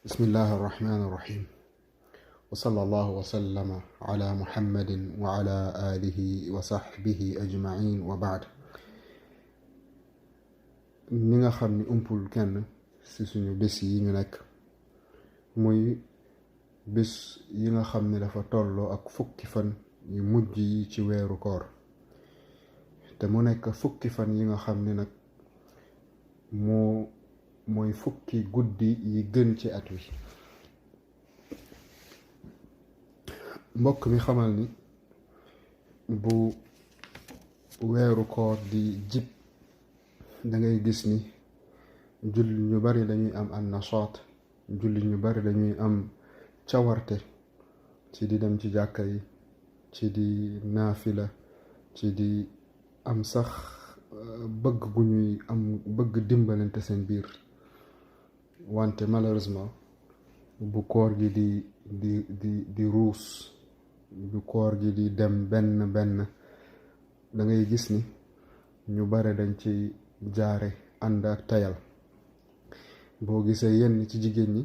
بسم الله الرحمن الرحيم وصلى الله وسلم على محمد وعلى آله وصحبه أجمعين وبعد ñi nga xam ni umpul kenn ci suñu bés yi ñu nekk muy bés yi nga xam ni dafa tolloo ak fukki fan yu mujj yi ci weeru koor te mu nekk fukki fan yi nga xam ni nag mooy fukki guddi yi gën ci at wi. mbokk mi xamal ni bu weeru koor di jib da ngay gis ni julli ñu bari dañuy am an nashaat, julli ñu bari dañuy am cawarte ci di dem ci jàkka yi, ci di naafila, ci di am sax bëgg gu ñuy am bëgg dimbalante seen biir. wante malheureusement bu koor gi di ruus, bu koor gi di dem benn da ngay gis ni ñu bare dañ ci jaare ànd ak tayal. boo gisee yenn ci jigéen ñi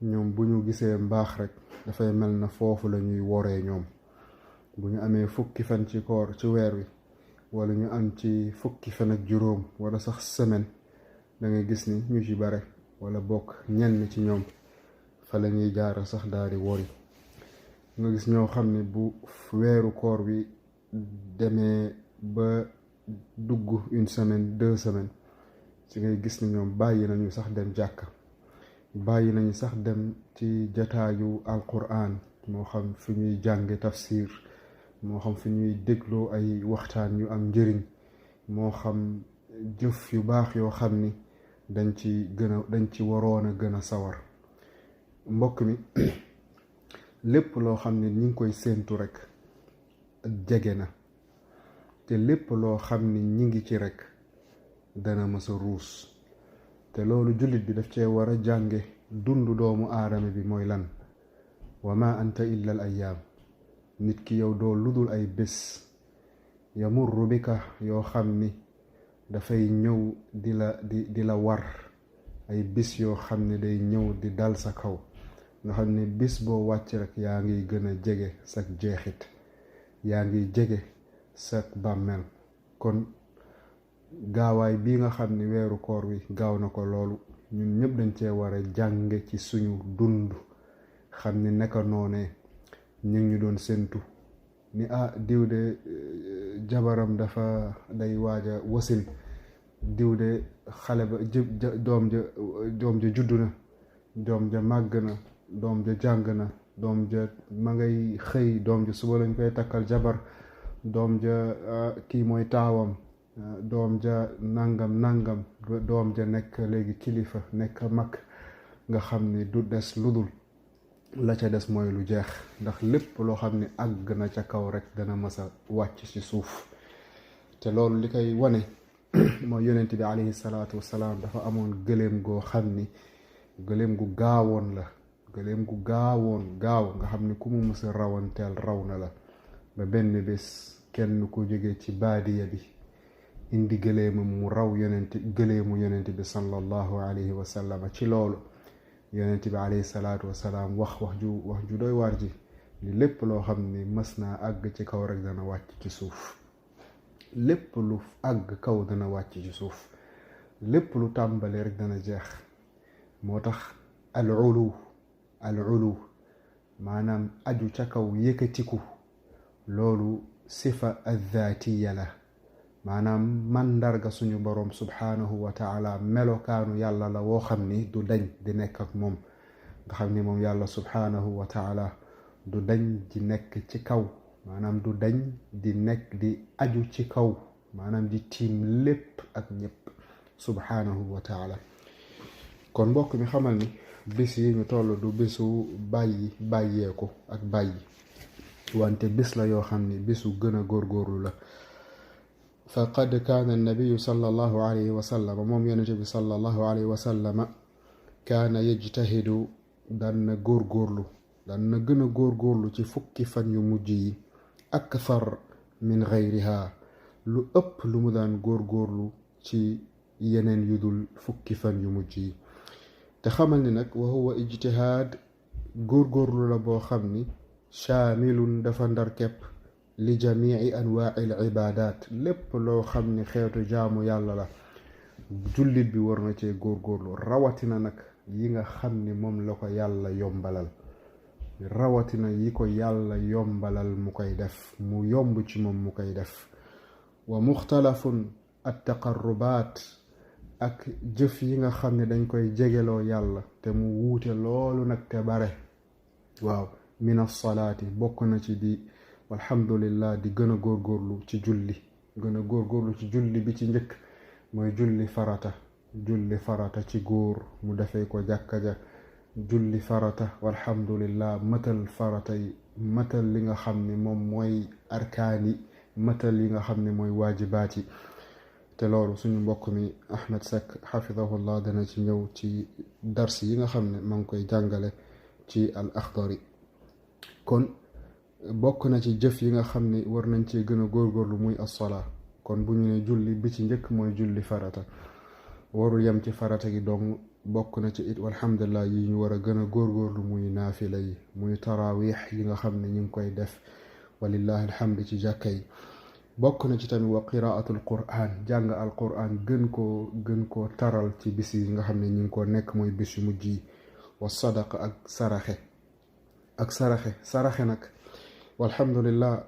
ñoom bu ñu gisee mbaax rek dafay mel na foofu la ñuy woree. ñoom bu ñu amee fukki fan ci koor ci weer wi, wala ñu am ci fukki fan ak juróom wala sax semaine, da ngay gis ni ñu ci bare wala bokk ñenn ci ñoom fa la ñuy jaara sax daal di wori. nga gis ñoo xam ne bu weeru koor wi demee ba dugg une semaine 2 semaines ci ngay gis ni ñoom bàyyi nañu sax dem jàkka, bàyyi nañu sax dem ci jataayu alquran, moo xam fi ñuy jànge tafsir, moo xam fi ñuy dégloo ay waxtaan yu am njëriñ, moo xam jëf yu baax yoo xam ni dañ ci waroon a gën a sawar. mbokk mi lépp loo xam ne ñi ngi koy séentu rek jege na, te lépp loo xam ni ñi ngi ci rek dana mësa ruus. te loolu jullit bi daf cee war a jànge dundu doomu aadama bi mooy lan. wa ma anta illa al ayyaam, nit ki yow doo ludul ay bés yamurru bika yoo xam ni dafay ñëw di la war, ay bis yoo xam ne day ñëw di dal sa kaw, nga xam ne bis boo wàcc rek yaa ngi gën a jege sak jeexit, yaa ngi jege sak bàmmeel. kon gaawaay bii nga xam ne weeru koor wi gaaw na ko loolu, ñun ñëpp dañ cee war a jànge ci suñu dund, xam ni naka noonee ñu ngi ñu doon séntu ni diw de jabaram day waaja wasin, diw de xale ba doom ja juddu na, doom ja màgg na, doom ja jàng na, doom ja ma ngay xëy, doom ja suba lañ koy takkal jabar, doom ja kii mooy taawam, doom ja nangam, doom ja nekk léegi kilifa, nekk mag, nga xam ni du des ludul la ca des mooy lu jeex. ndax lépp loo xam ne àgg na ca kaw rek dana masa wàcc ci suuf. te loolu li koy wane mooy yonent bi alayhi salaatu wasalaam dafa amoon gëléem goo xam ni gëléem gu gaawoon la, gëléem gu gaaw nga xam ni ku mu mësa rawanteel raw na la. ba benn bés kenn ku jóge ci baadiya bi indi gëléemam mu raw gëléemu yonent bi sallallahu alayhi wa sallam. ci loolu yonent bi alayhi salaatu wasalaam wax ju doy waar ji ni lépp loo xam ni mës naa àgg ci kaw rek dana wàcc ci suuf. lépp lu àgg kaw dana wàcc ci suuf, lépp lu tàmbali rek dana jeex. moo tax al ulu maanaam aju ca kaw, yëkkatiku, loolu sifa adhaatiya la, maanaam màndarga suñu boroom subhaanahu wa taala, melokaanu yàlla la woo xam ni du dañ di nekk ak moom. nga xam ni moom yàlla subhaanahu wa taala du dañ di nekk ci kaw, maanaam du dañ di nekk di aju ci kaw, maanaam di tiim lépp ak ñëpp subhaanahu wa taala. kon mbokk mi xamal ni bis yi ñu toll du bisu bàyyeeku ak bàyyi, wante bis la yoo xam ni bisu gën a góorgóorlu la. faqad kaana annabiyu sallallahu alayhi wa sallam, moom yonente bi sallallahu alayhi wa sallama, kaana yajtahidu, daan na góorgóorlu, daan na gën a góorgóorlu ci fukki fan yu mujj yi, akthar min ghayriha, lu ëpp lu mu daan góorgóorlu ci yeneen yu dul fukki fan yu mujj yi. te xamal ni nag wa huwa ijtihaad góorgóorlu la boo xam ni shaamilun dafa ndar képp li jamii anwaai al ibadat lépp loo xam ni xeetu jaamu yàlla la jullit bi war na cee góorgóorlu rawatina nag yi nga xam ni moom la ko yàlla yombalal rawatina yi ko yàlla yombalal mu koy def mu yomb ci moom mu koy def wa muxtalafun at taqarrubaat ak jëf yi nga xam ne dañ koy jegeloo yàlla te mu wuute loolu nag te bare waaw min as-salaati bokk na ci di walhamdulillah di gën a góorgóorlu ci julli gën a góorgóorlu ci julli bi ci njëkk mooy julli farata ci góor mu defee ko jàkka ja julli farata walhamdulillah matal farata yi matal li nga xam ne moom mooy arkaani matal yi nga xam ne mooy waajibaat yi te loolu suñu mbokk mi Ahmed Seck xafidahullah dana ci ñëw ci dars yi nga xam ne ma ngi koy jàngale ci al Akhdari kon bokk na ci jëf yi nga xam ne war nañ cee gën a góorgóorlu muy as-salaa kon bu ñu ne julli bi ci njëkk mooy julli farata warul yem ci farata gi dong bokk na ci it walhamdulillah yi ñu war a gën a góorgóorlu muy naafila yi muy taraawix yi nga xam ne ñu ngi koy def walillahi alhamdu ci jàkka yi bokk na ci tamit wa qiraatul quran jàng al quran gën koo taral ci bis yi nga xam ne ñu ngi ko nekk mooy bis yu mujj yi wa sadaqa ak saraxe nag walhamdulillah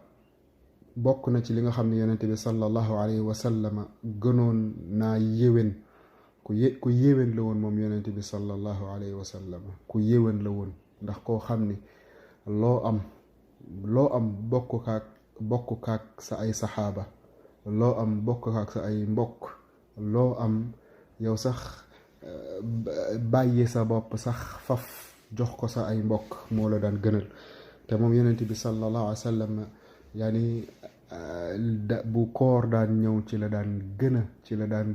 bokk na ci li nga xam ne yonente bi sallallahu alayhi wa sallam gënoon naa yéwén ku yéwén la woon moom yonente bi sallallahu alayhi wa sallam ku yéwén la woon ndax koo xam ni loo am bokk kaak sa ay saxaaba loo am bokk kaak sa ay mbokk loo am yow sax bàyyi sa bopp sax faf jox ko sa ay mbokk moo la daan gënal te moom yonente bi sallallahu alayhi wa sallam yaani bu koor daan ñëw ci la daan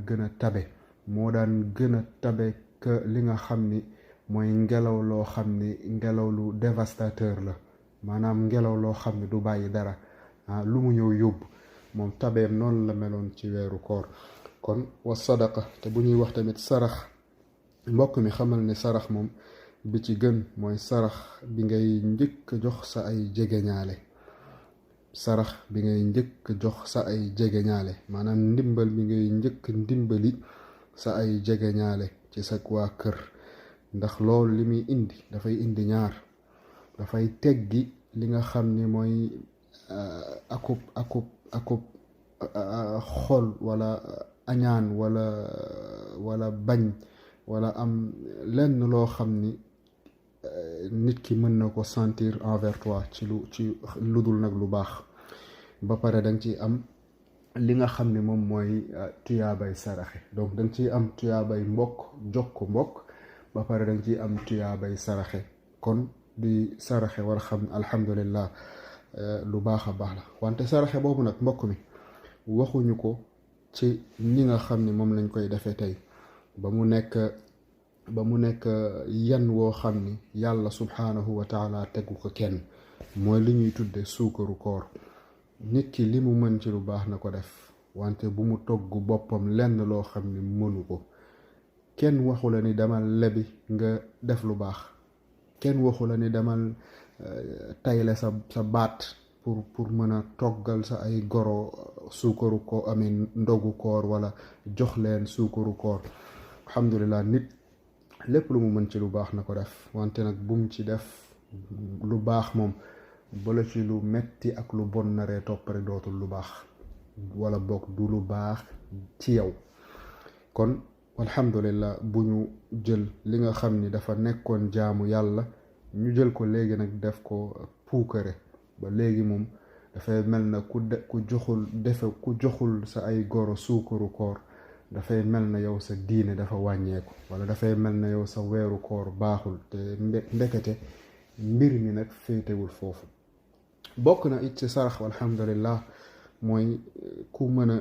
gën a tabe moo daan gën a tabe que li nga xam ni mooy ngelaw loo xam ni ngelaw lu dévastateur la maanaam ngelaw loo xam ni du bàyyi dara lu mu ñëw yóbbu moom tabeem noonu la meloon ci weeru koor kon wa sadaqa te bu ñuy wax tamit sarax mbokk mi xamal ne sarax moom bi ci gën mooy sarax bi ngay njëkk jox sa ay jegeñaale maanaam ndimbal bi ngay njëkk ndimbali sa ay jegeñaale ci sa waa kër ndax loolu li muy indi dafay indi ñaar dafay teggi li nga xam ni mooy akub xol wala añaan wala bañ wala am lenn loo xam ni nit ki mën na ko sentir envers toi ci lu dul nag lu baax ba pare danga ci am li nga xam ne moom mooy tuyaabay saraxe donc danga ciy am tuyaabay jokk mbokk ba pare danga ciy am tuyaabay saraxe kon di saraxe war xam alhamdulillah lu baax a baax la wante saraxe boobu nag mbokk mi waxuñu ko ci ni nga xam ne moom lañ koy defee tey ba mu nekk yan woo xam ni yàlla subhaanahu wa taala tegu ko kenn mooy li ñuy tudde suukaru koor nit ki li mu mën ci lu baax na ko def wante bu mu togg boppam lenn loo xam ni mënu ko kenn waxu la ni demal lebi nga def lu baax kenn waxu la ni demal tayle sa baat pour mën a toggal sa ay goro suukaru ko amee ndogu koor wala jox leen suukaru koor alhamdulillah nit lépp lu mu mën ci lu baax na ko def wante nag bum ci def lu baax moom bala ci lu metti ak lu bon naree toppare dootul lu baax wala bokk du lu baax ci yow kon alhamdulillah bu ñu jël li nga xam ni dafa nekkoon jaamu yàlla ñu jël ko léegi nag def ko puukare ba léegi moom dafay mel na ku joxul sa ay goro suukaru koor dafay mel na yow sa diine dafa wàññeeku wala dafay mel na yow sa weeru koor baaxul te ndekete mbir mi nag féetewul foofu bokk na it ci sarax alhamdulillah mooy ku mën a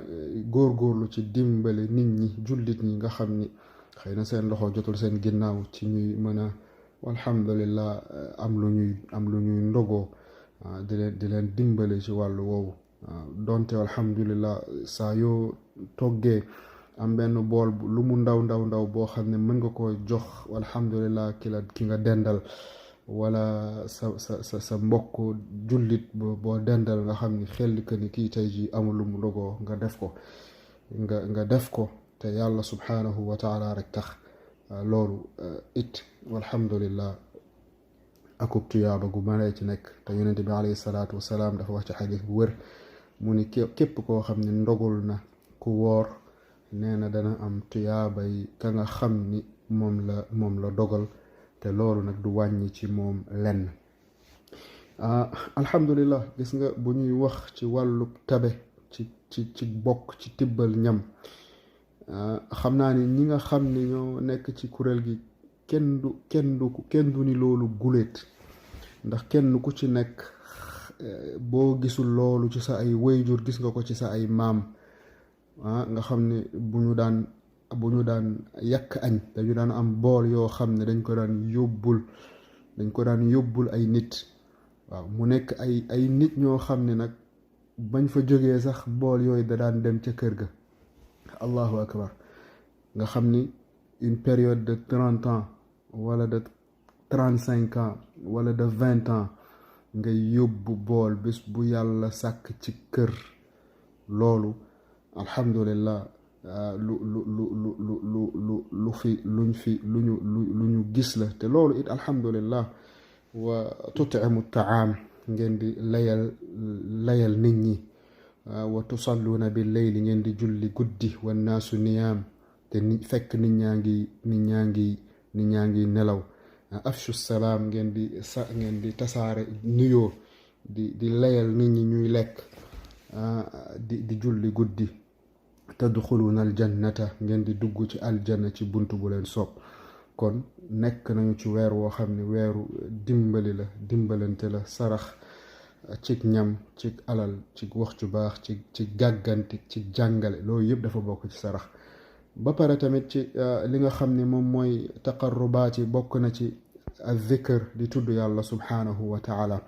góorgóorlu ci dimbali nit ñi jullit ñi nga xam ni xëy na seen loxo jotul seen ginnaaw ci ñuy mën a alhamdulillah am lu ñuy ndogoo di leen dimbali ci wàllu woowu donte alhamdulillah saa yoo toggee am benn bool lu mu ndaw ndaw ndaw boo xam ne mën nga koo jox alhamdulillah ki nga dendal wala sa mbokk jullit boo dendal nga xam ni xel que ni kii tey ji amul lu mu dogoo nga def ko nga def ko te yàlla subhanahu wa taala rek tax loolu it walhamdulillah akub tuyaaba gu ma lay ci nekk te yonent bi alayhi salaatu wasalaam dafa wax ci xadis bu wër mu ni képp koo xam ne ndogul na ku woor nee na dana am tuyaabay ka nga xam ni moom la dogal te loolu nag du wàññi ci moom lenn alhamdulillah gis nga bu ñuy wax ci wàllu tabe ci bokk ci tibbal ñam xam naa ni ñi nga xam ni ñoo nekk ci kuréel gi kenn du ni loolu guléet ndax kenn ku ci nekk boo gisul loolu ci sa ay wayjur gis nga ko ci sa ay maam nga xam ne bu ñu daan yàq añ dañu daan am bool yoo xam ne dañ ko daan yóbbul ay nit waaw mu nekk ay nit ñoo xam ne nag bañ fa jógee sax bool yooyu da daan dem ca kër ga allahu akbar nga xam ni une période de 30 ans wala de 35 ans wala de 20 ans nga yóbbu bool bés bu yàlla sàkk ci kër loolu alhamdulillah lu ñu gis la te loolu it alhamdulillah wa tut'imu taam ngeen di layal nit ñi wa tusalluuna bil layli ngeen di julli guddi wa naasu niyaam te fekk nit ñaa ngi nelaw afshu salaam ngeen di tasaare nuyoo di layal nit ñi ñuy lekk di julli guddi tadxuluuna aljannata ngeen di dugg ci aljanna ci buntu bu leen soob kon nekk nañu ci weer woo xam ne weeru dimbalante la sarax ci ñam ci alal ci wax ju baax ci gàgganti ci jàngale loolu yëpp dafa bokk ci sarax ba pare tamit ci li nga xam ne moom mooy taqarrubaat yi bokk na ci az-zikr di tudd yàlla subhanahu wa taala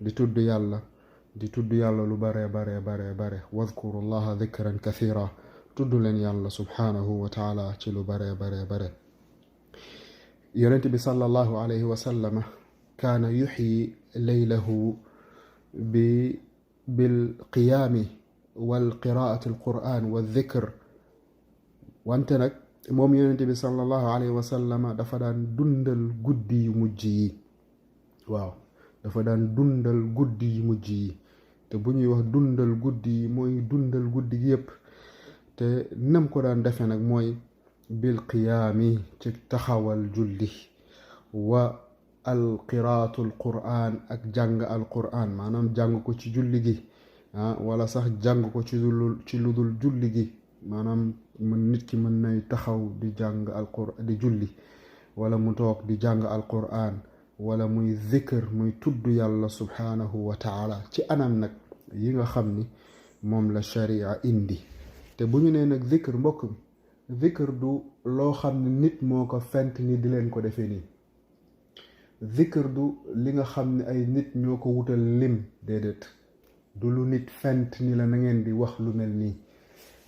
di tudd yàlla lu bare wadhkuru llaha dhikran kathira tudd leen yàlla subhanahu wa taala ci lu bare yonent bi sallallahu alayhi wa sallam kaana yuxyi laylahu bil qiyaami wal qiraati alquran wa dhikr wante nag moom yonent bi sallallahu alayhi wa sallam dafa daan dundal guddi yu mujj yi waaw dafa daan dundal guddi yu mujj yi te bu ñuy wax dundal guddi yi mooy dundal guddi gi yépp te nam ko daan defe nag mooy bil qiyaami ci taxawal julli wa al qiraatu al quraan ak jàng al quraan maanaam jàng ko ci julli gi wala sax jàng ko ci lu dul julli gi maanaam nit ki mën nay taxaw di jàng al quraan di julli wala mu toog di jàng al quraan wala muy zikr muy tudd yàlla subhanahu wa taala ci anam nag yi nga xam ni moom la sharia indi te bu ñu nee nag zikr mbokk zikr du loo xam ne nit moo ko fent ni di leen ko defee nii zikr du li nga xam ne ay nit ñoo ko wutal lim déedéet du lu nit fent ni la na ngeen di wax lu mel nii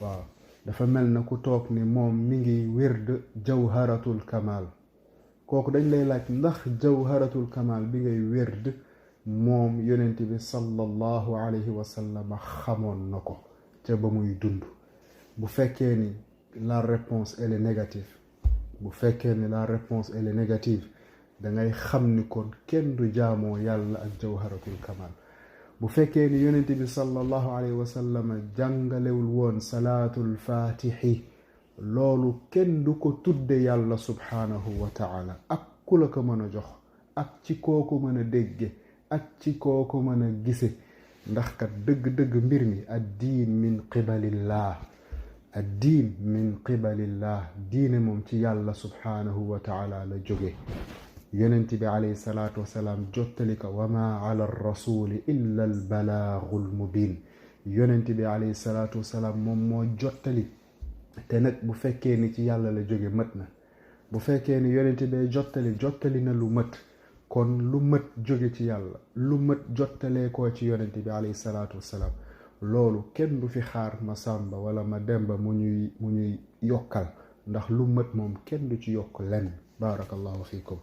waaw dafa mel na ku toog ni moom mi ngi wird jawharatul kamal kooku dañ lay laaj ndax jawharatul kamal bi ngay wird moom yonent bi sallallahu alayhi wa sallam xamoon na ko ca ba muy dund bu fekkee ni la réponse elle est négative bu fekkee ni la réponse elle est négative da ngay xam ni kon kenn du jaamoo yàlla ak jawharatul kamal bu fekkee ni yonent bi sallallahu alayhi wa sallam jàngalewul woon salaatul faatixi loolu kenn du ko tudde yàlla subhanahu wa taala ak ku la ko mën a jox ak ci kooku mën a dégge ak ci kooku mën a gise ndax kat dëgg-dëgg mbir mi ad-diin min qibalillah ad-diin min qibalillah diine moom ci yàlla subhanahu wa taala la jóge yonent bi alayhi salaatu wasalaam jottali ko wa ma ala rasuli illa al balaagul mubin yonent bi alayhi salaatu wasalaam moom moo jottali te nag bu fekkee ni ci yàlla la jóge mët na bu fekkee ni yonent bi jottali na lu mët kon lu mët jóge ci yàlla lu mët jottalee koo ci yonent bi alayhi salaatu wasalaam loolu kenn du fi xaar ma sàmba wala ma demba mu ñuy yokkal, ndax lu mët moom kenn du ci yokk lenn. barakallahu fiikum.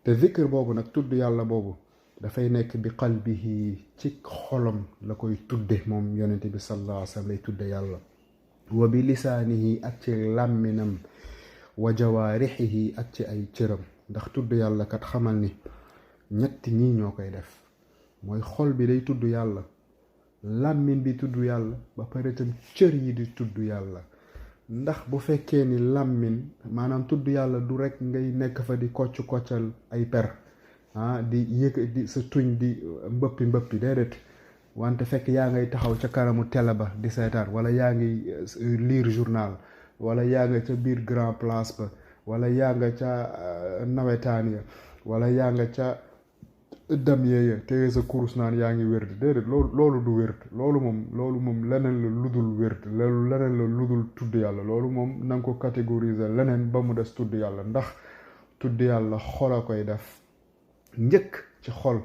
te zikr boobu nag, tudd yàlla boobu, dafay nekk bi qalbihi, ci xolam la koy tudde moom yonent bi sallallahu alayhi wa sallam lay tudde yàlla, wa bi lisaanihi ak ci làmminam, wa jawaarixihi ak ci ay cëram. ndax tudd yàlla kat xamal ni ñetti ñii ñoo koy def, mooy xol bi day tudd yàlla, làmmin bi tudd yàlla, ba pare tam cër yi di tudd yàlla. ndax bu fekkee ni làmmin maanaam tudd yàlla du rek ngay nekk fa di koccal ay per di yëg di sa tuñ di mbëppi déedéet, wante fekk yaa ngay taxaw ca kanamu télé ba di seetaan, wala yaa ngi lire journal, wala yaa nga ca biir grand place ba, wala yaa nga ca nawetaan ya, wala yaa nga ca dam yeeya te sa kurus naan yaa ngi wérd. déedéet, loolu du wérd. loolu moom leneen la ludul wérd, loolu leneen la ludul tudd yàlla. loolu moom na nga ko catégoriser leneen ba mu des tudd yàlla, ndax tudd yàlla xol a koy def njëkk ci xol.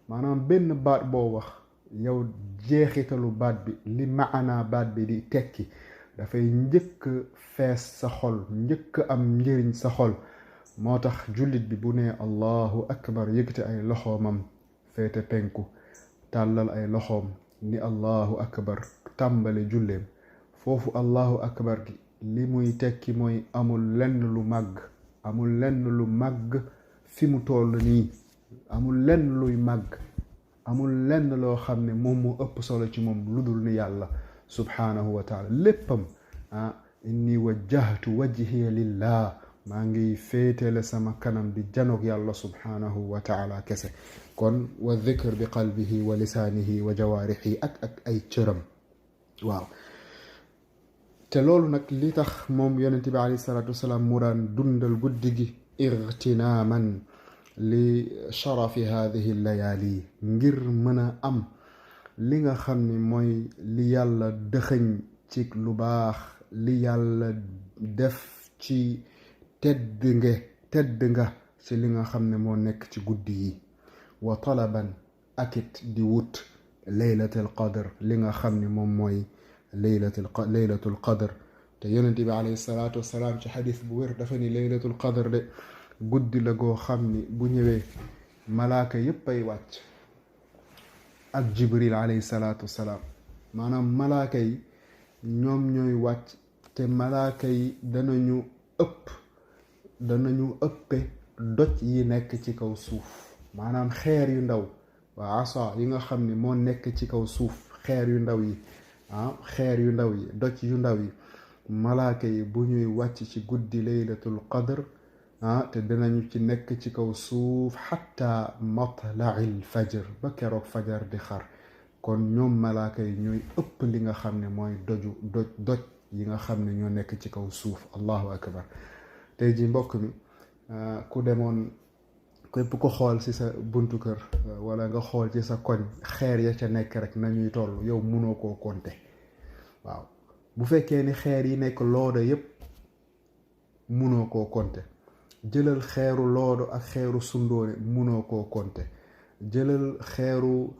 maanaam benn baat boo wax yow, jeexitalu baat bi, li maanaa baat bi di tekki, dafay njëkk fees sa xol, njëkk am njëriñ sa xol. moo tax jullit bi bu nee allahu akbar, yëkkati ay loxoomam féete penku, tàllal ay loxoom ni allahu akbar, tàmbale julleem, foofu allahu akbar gi li muy tekki mooy amul lenn lu màgg fi mu toll nii, amul lenn luy màgg, amul lenn loo xam ne moom moo ëpp solo ci moom lu dul ni yàlla subhaanahu wa taala. léppam inni wajjahtu wajhiya lillah, maa ngi féetale sama kanam di janoog yàlla subhaanahu wa taala kese. kon wa dhikr bi qalbihi wa lisaanihi wa jawaarihi ak ay cëram. waaw, te loolu nag li tax moom yonent bi alayhi salaatu wasalaam mu daan dundal guddi gi igtinaaman li sharafi haadihi layaali, ngir mën a am li nga xam ni mooy li yàlla dëxëñ ci lu baax, li yàlla def ci tedd nga ci li nga xam ne moo nekk ci guddi yi. wa talaban akit di wut laylatul qadr, li nga xam ne moom mooy laylatul qadr. te yonent bi alayhi salaatu wasalaam ci xadis bu wér dafa ni laylatul qadr de guddi la goo xam ni bu ñëwee malaaka yépp ay wàcc ak jibril alayhi salaatu wasalaam. maanaam malaaka yi ñoom ñooy wàcc, te malaaka yi danañu ëppe doj yi nekk ci kaw suuf. maanaam xeer yu ndaw, waa asa yi nga xam ne moo nekk ci kaw suuf, xeer yu ndaw yi doj yu ndaw yi, malaaka yi bu ñuy wàcc ci guddi laylatul qadr te dinañu ci nekk ci kaw suuf xatta matla'il fajr, ba keroog fajar di xar. kon ñoom malaaka yi ñooy ëpp li nga xam ne mooy doj yi nga xam ne ñoo nekk ci kaw suuf. allahu akbar. tey ji mbokk mi, ku demoon, képp ko xool ci sa buntu kër wala nga xool ci sa koñ, xeer ya ca nekk rek nañuy toll, yow munoo koo compter. waaw, bu fekkee ni xeer yi nekk loodo yépp munoo koo compter, jëlal xeeru loodo ak xeeru sundoone munoo koo compter, jëlal xeeru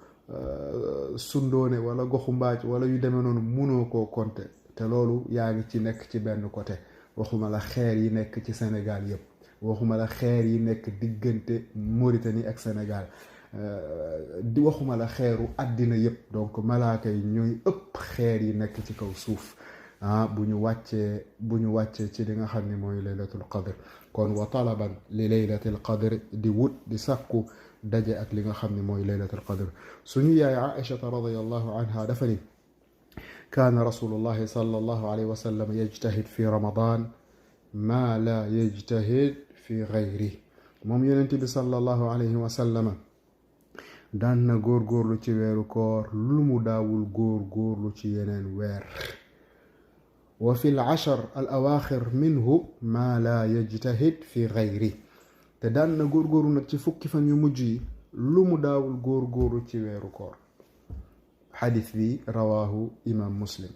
sundoone wala goxu mbaaj wala yu demee noonu munoo koo compter. te loolu yaa ngi ci nekk ci benn côté. waxuma la xeer yi nekk ci Sénégal yépp, waxuma la xeer yi nekk diggante Mauritanie ak Sénégal, waxuma la xeeru àddina yépp. donc malaaka yi ñooy ëpp xeer yi nekk ci kaw suuf bu ñu wàccee ci li nga xam ne mooy laylatul qadr. kon wa talaban li laylatil qadr, di wut di sàkku daje ak li nga xam ne mooy laylatul qadr. suñu yaay Aïchata radiyallahu anha dafa ni kaana rasulullahi sallallahu alayhi wa sallam yajtahid fi ramadan ma la yajtahid fi gayri. moom yonent bi sallallahu alayhi wa sallam daan na góorgóorlu ci weeru koor lu mu daawul góorgóorlu ci yeneen weer. wa fi al-ashar al-awaaxir minhu ma la yajtahid fi gayri. te daan na góorgóorlu nag ci fukki fan yu mujj yi lu mu daawul góorgóorlu ci weeru koor. xadis bi rawaahu imam muslim.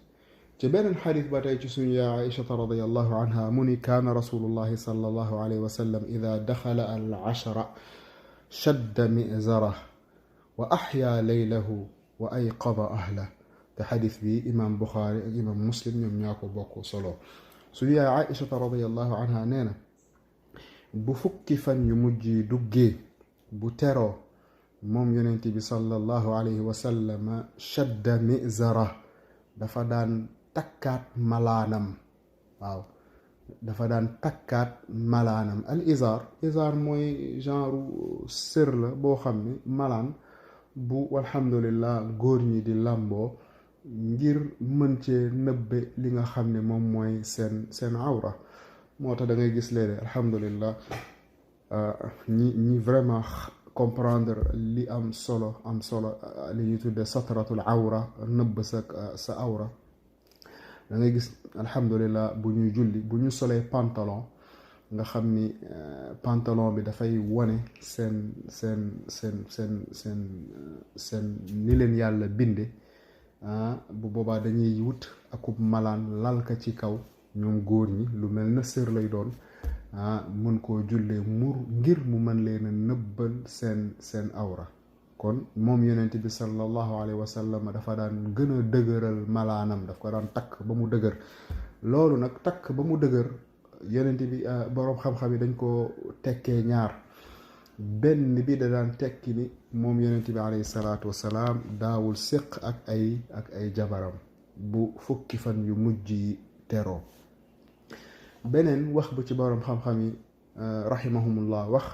ci beneen xadis ba tey ci suñu yaa Aïchata radiyallahu anha mu ni kaana rasulullahi sallallahu alayhi wa sallam ida daxala al-ashra shadda mi'zarah wa axyaa laylahu wa ayqada ahlah te xadis bi imam Buxaari ak imam Muslim ñoom ñoo ko bokk solo suñu yaay Aïchata radiyallahu anha nee na bu fukki fan yu mujj yi duggee bu teroo moom yonent bi sallallahu alayhi wa sallam shadda mizara dafa daan takkaat malaanam waaw dafa daan takkaat malaanam al izar mooy genre sër la boo xam ne malaan bu alhamdulillah góor ñi di làmboo ngir mën cee nëbbe li nga xam ne moom mooy seen awra moo tax da ngay gis léeg-léeg alhamdulillah ñi vraiment comprendre li am solo li ñuy tudde satratul awra nëbb sa awra da ngay gis alhamdulillah bu ñuy julli bu ñu solee pantalon nga xam ni pantalon bi dafay wone seen ni leen yàlla binde bu boobaa dañuy wut akub malaan lal ka ci kaw ñoom góor ñi lu mel na sër lay doon mën koo jullee ngir mu mën leen a nëbbal seen awra kon moom yonent bi sallallahu alayhi wa sallam dafa daan gën a dëgëral malaanam daf ko daan takk ba mu dëgër loolu nag takk ba mu dëgër yonent bi boroom xam-xam yi dañ ko tekkee ñaar benn bi da daan tekki ni moom yonent bi alayhi salaatu wasalaam daawul séq ak ay jabaram bu fukki fan yu mujj yi teroo beneen wax bu ci boroom xam-xam yi rahimahumullah wax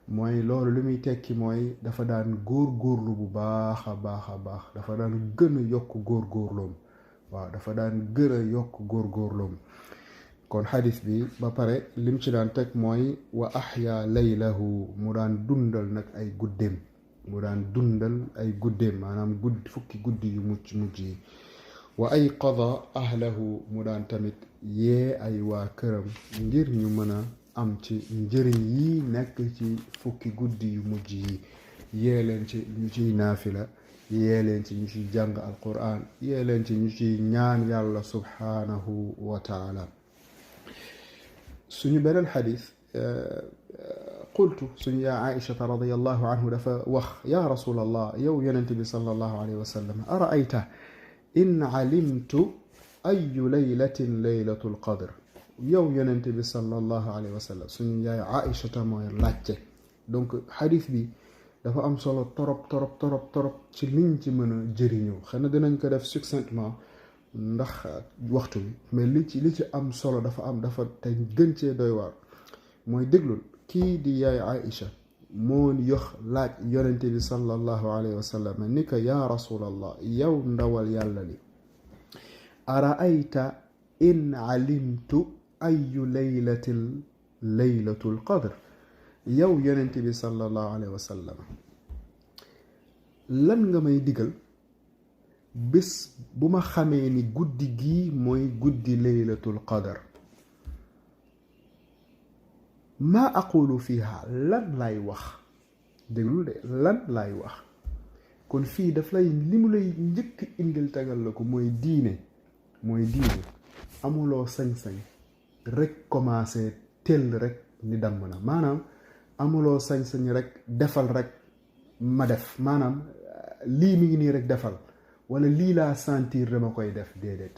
mooy loolu li muy tekki mooy dafa daan góorgóorlu bu baax a baax dafa daan gën a yokk góorgóorloom waaw dafa daan gën a yokk góorgóorloom kon xadis bi ba pare lim ci daan teg mooy wa ahya laylahu mu daan dundal nag ay guddeem maanaam fukki guddi yu mujj yi wa ayqada ahlahu mu daan tamit yee ay waa këram ngir ñu mën a am ci njëriñ yi nekk ci fukki guddi yu mujj yi yee leen ci ñu ciy naafila yee leen ci ñu ciy jàng alquran yee leen ci ñu ciy ñaan yàlla subhanahu wa taala suñu beneen xadis qultu suñu yaa Aïchata radiyallahu anhu dafa wax ya rasulallah yow yonente bi sallallahu alayhi wa sallam araayta in alimtu ayu laylatin laylatul qadr yow yonente bi sallallahu alayhi wa sallam suñu yaay Aïchata mooy laajte donc xadis bi dafa am solo torop ci liñ ci mën a jëriñoo xëy na dinañ ko def succinctement ndax waxtu bi mais li ci am solo dafa te gën cee doy waar mooy déglul kii di yaay Aïcha moo yox laaj yonente bi sallallahu alayhi wa sallam ni ko yaa rasulallah yow ndawal yàlla li araayta in alimtu ayu laylatul qadr yow yonente bi sallallahu alayhi wa sallam lan nga may digal bés bu ma xamee ni guddi gii mooy guddi laylatul qadr maa aqulu fiha lan lay wax déglul de lan lay wax kon fii daf lay li mu lay njëkk indil tegal la ko mooy diine amuloo sañ-sañ rek commencé tell rek ni damm na maanaam amuloo sañ-sañ rek defal rek ma def maanaam lii mi ngi nii rek defal wala lii laa sentir dama koy def déedéet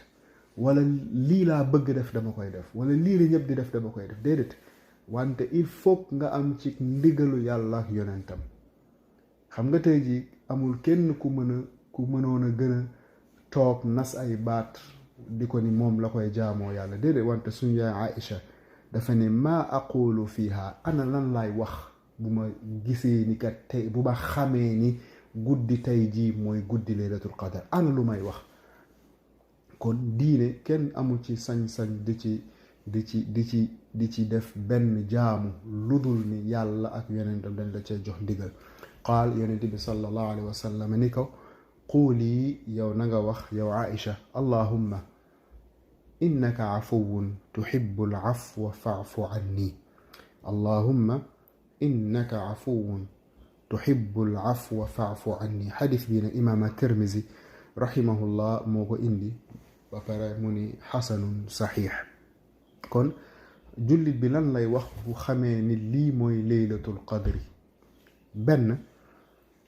wala lii laa bëgg def dama koy def wala lii la ñëpp di def dama koy def déedéet wante il faut nga am ci ndigalu yàlla ak yonentam xam nga tey ji amul kenn ku mënoon a gën a toog nas ay baat di ko ni moom la koy jaamoo yàlla déedéet wante suñu yaay Aïcha dafa ne maa aqulu fiha ana lan laay wax bu ma gisee ni kat tey bu ma xamee ni guddi tey jii mooy guddi laylatul qadar ana lu may wax kon diine kenn amul ci sañ-sañ di ci def benn jaamu ludul ni yàlla ak yonentam dañ la cee jox ndigal qaal yonent bi sallallahu alayhi wa sallam ni ko quuli yow na nga wax yow Aïcha allahumma innaka afuwun tuhibbu al-afwa fa'fu anni allahumma innaka afuwun tuhibbu al-afwa fa'fu anni xadis bii nag imaam at-Tirmizi rahimahullah moo ko indi ba pare mu ni xasanun saxiix kon jullit bi lan lay wax bu xamee ni lii mooy laylatul qadri benn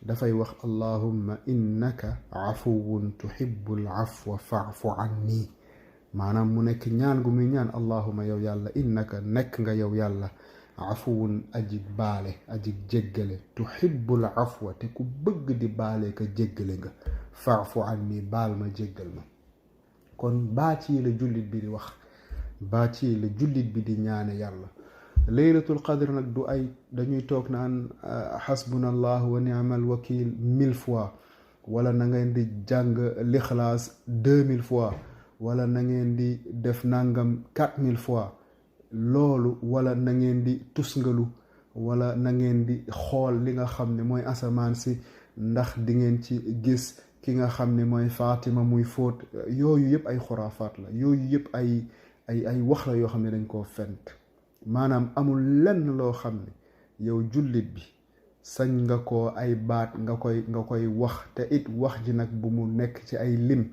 dafay wax allahumma innaka afuwun tuhibbul afwa fa'fu anni maanaam mu nekk ñaan gu muy ñaan allahumma yow yàlla innaka nekk nga yow yàlla afuwun aji baale aji jéggale tuhibbul afwa te ku bëgg di baale ka jéggale nga fa'fu anni baal ma jéggal ma kon baat yi la jullit bi di wax baat yi la jullit bi di ñaane yàlla laylatul qadr nag du ay dañuy toog naan xasbunallah wa ni'mal wakil 1000 fois wala na ngeen di jàng lixlaas 2000 fois wala na ngeen di def nangam 4000 fois loolu wala na ngeen di tusngalu wala na ngeen di xool li nga xam ne mooy asamaan si ndax di ngeen ci gis ki nga xam ne mooy Fatima muy fóot yooyu yëpp ay xuraafaat la yooyu yëpp ay wax la yoo xam ne dañ koo fent maanaam amul lenn loo xam ne yow jullit bi sañ nga ko ay baat nga koy wax te it wax ji nag bu mu nekk ci ay lim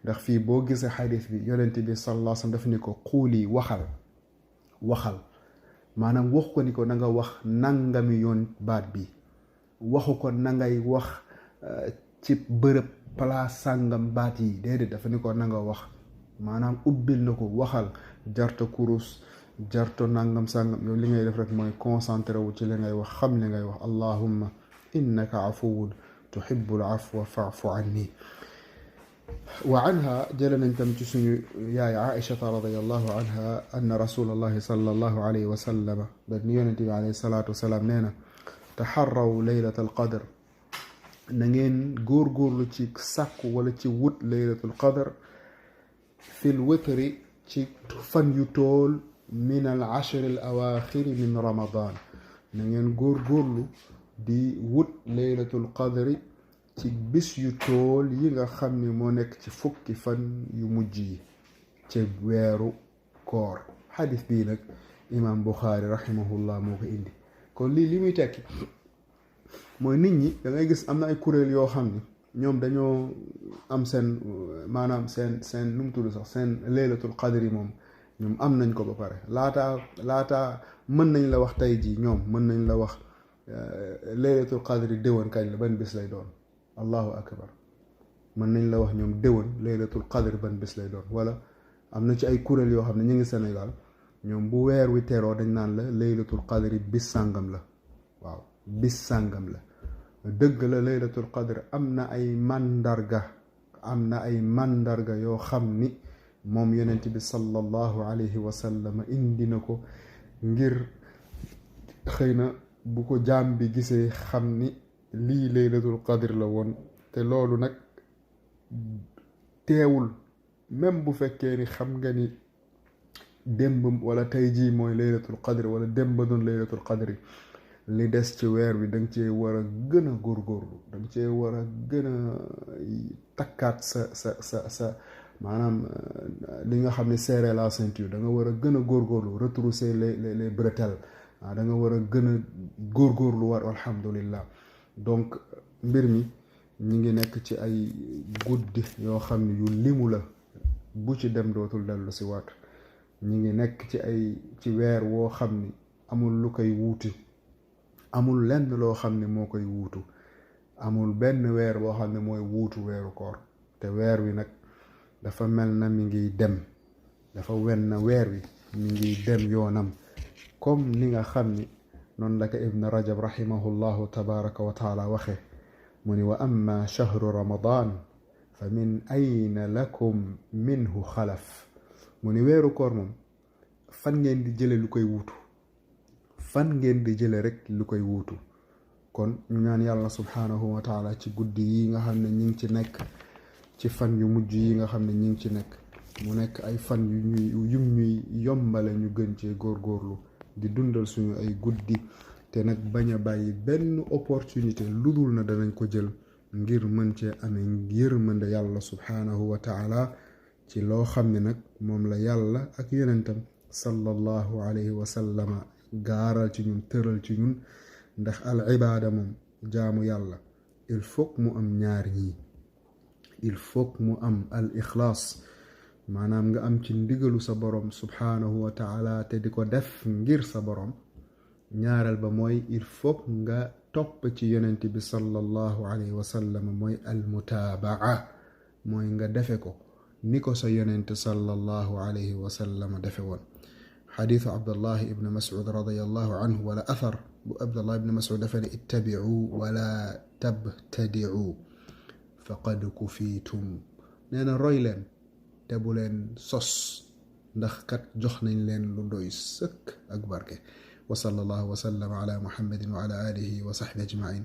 ndax fii boo gisee xadis bi yonent bi sallallahu alayhi wasallam daf ni ko xuuli waxal maanaam wax ko ni ko na nga wax nangami yoon baat bi waxu ko na ngay wax ci bërëb place sàngam baat yi déedéet dafa ni ko na nga wax maanaam ubbil na ko waxal jarta kurus jarto nangam sàngam yow li ngay def rek mooy concentré wu ci li ngay wax xam li ngay wax allahumma innaka afuwun tuhibbul afwa fa'fu anni wa anha jële nañ tam ci suñu yaay aïchata radiallahu anha anna rasulallahi sallallahu alayhi wa sallam da ni yonente bi alayhi salatu wasalaam nee na taxarraw laylat al qadr na ngeen góorgóorlu ci sàkku wala ci wut laylatul qadr fil witri ci fan yu tool min al ashr al awaaxiri min ramadan na ngeen góorgóorlu di wut laylatul qadri ci bis yu tool yi nga xam ne moo nekk ci fukki fan yu mujj yi ci weeru koor xadis bii nag imam Buxaari rahimahullah moo ko indi kon lii li muy tekki mooy nit ñi da ngay gis am na ay kuréel yoo xam ne ñoom dañoo am seen maanaam seen nu mu tudd sax seen laylatul qadri moom ñoom am nañ ko ba pare laataa mën nañ la wax tey jii ñoom mën nañ la wax laylatul qadri déwén kañ la ban bis lay doon allahu akbar mën nañ la wax ñoom déwén laylatul qadri ban bis lay doon wala am na ci ay kuréel yoo xam ne ñu ngi Sénégal ñoom bu weer wi teroo dañ naan la laylatul qadri bis sàngam la waaw bis sàngam la dëgg la laylatul qadr am na ay mandarga yoo xam ni moom yonent bi sallallahu alayhi wa sallam indi na ko ngir xëy na bu ko jaam bi gisee xam ni lii laylatul qadr la woon te loolu nag teewul même bu fekkee ni xam nga ni démb wala tey jii mooy laylatul qadr wala démb doon laylatul qadr li des ci weer wi da nga cee war a gën a góorgóorlu da nga cee war a gën a takkaat sa maanaam li nga xam ne serrer la ceinture da nga war a gën a góorgóorlu retrousser les bretelles da nga war a gën a góorgóorlu war alhamdulillah donc mbir mi ñi ngi nekk ci ay guddi yoo xam ne yu limu la bu ci dem dootul dellu si waat ñi ngi nekk ci weer woo xam ni amul lu koy wuuti amul lenn loo xam ne moo koy wuutu amul benn weer boo xam ne mooy wuutu weeru koor te weer wi nag dafa mel na mi ngi dem dafa wen na weer wi mi ngi dem yoonam comme ni nga xam ni noonu la ko ibn rajab rahimahullahu tabaraka wa taala waxe mu ni wa amma shahru ramadan fa min ayna lakum minhu xalaf mu ni weeru koor moom fan ngeen di jële lu koy wuutu fan ngeen di jële rek lu koy wuutu kon ñu ñaan yàlla subhanahu wa taala ci guddi yi nga xam ne ñi ngi ci nekk ci fan yu mujj yi nga xam ne ñi ngi ci nekk mu nekk ay fan yu ñuy yombale ñu gën cee góorgóorlu di dundal suñu ay guddi te nag bañ a bàyyi benn opportunité lu dul na danañ ko jël ngir mën cee amee yërmande yàlla subhanahu wa taala ci loo xam ne nag moom la yàlla ak yonentam sallallahu alayhi wa sallama gaaral ci ñun tëral ci ñun ndax al ibaada moom jaamu yàlla il faut mu am ñaar ñii il faut mu am al ixlaas maanaam nga am ci ndigalu sa borom subhanahu wa taala te di ko def ngir sa borom ñaareel ba mooy il faut nga topp ci yonent bi sallallahu alayhi wa sallam mooy almutaabaa mooy nga defe ko ni ko sa yonent sallallahu alayhi wa sallam defe woon xadiisu abdullah ibn mas'ud radiyallahu anhu wala athar bu abdullah ibn mas'ud dafa ne ittabi'u wala tabtadi'u faqad kufiitum nee na roy leen te bu leen sos ndax kat jox nañ leen lu doy sëkk ak barke wa sallallahu wa sallam ala muhammadin wa ala alihi wa sahbihi ajmain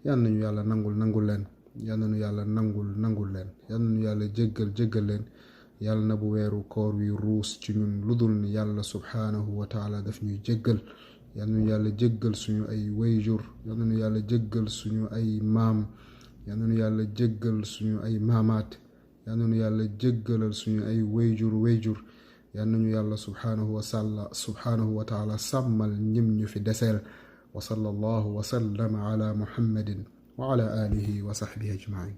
yal nañu yàlla nangul leen yal nañu yàlla nangul leen yal nañu yàlla jéggal leen yàlla na bu weeru koor wi ruus ci ñun ludul ni yàlla subhanahu wa taala daf ñuy jéggal yal nañu yàlla jéggal suñu ay wayjur yal nañu yàlla jéggal suñu ay maam yal nañu yàlla jéggal suñu ay maamaat yal nañu yàlla jéggalal suñu ay wayjur yal nañu yàlla subhanahu wa taala sàmmal ñim ñu fi deseel wa sallallahu wa sallama ala muhammadin wa ala alihi wa sahbihi ajmain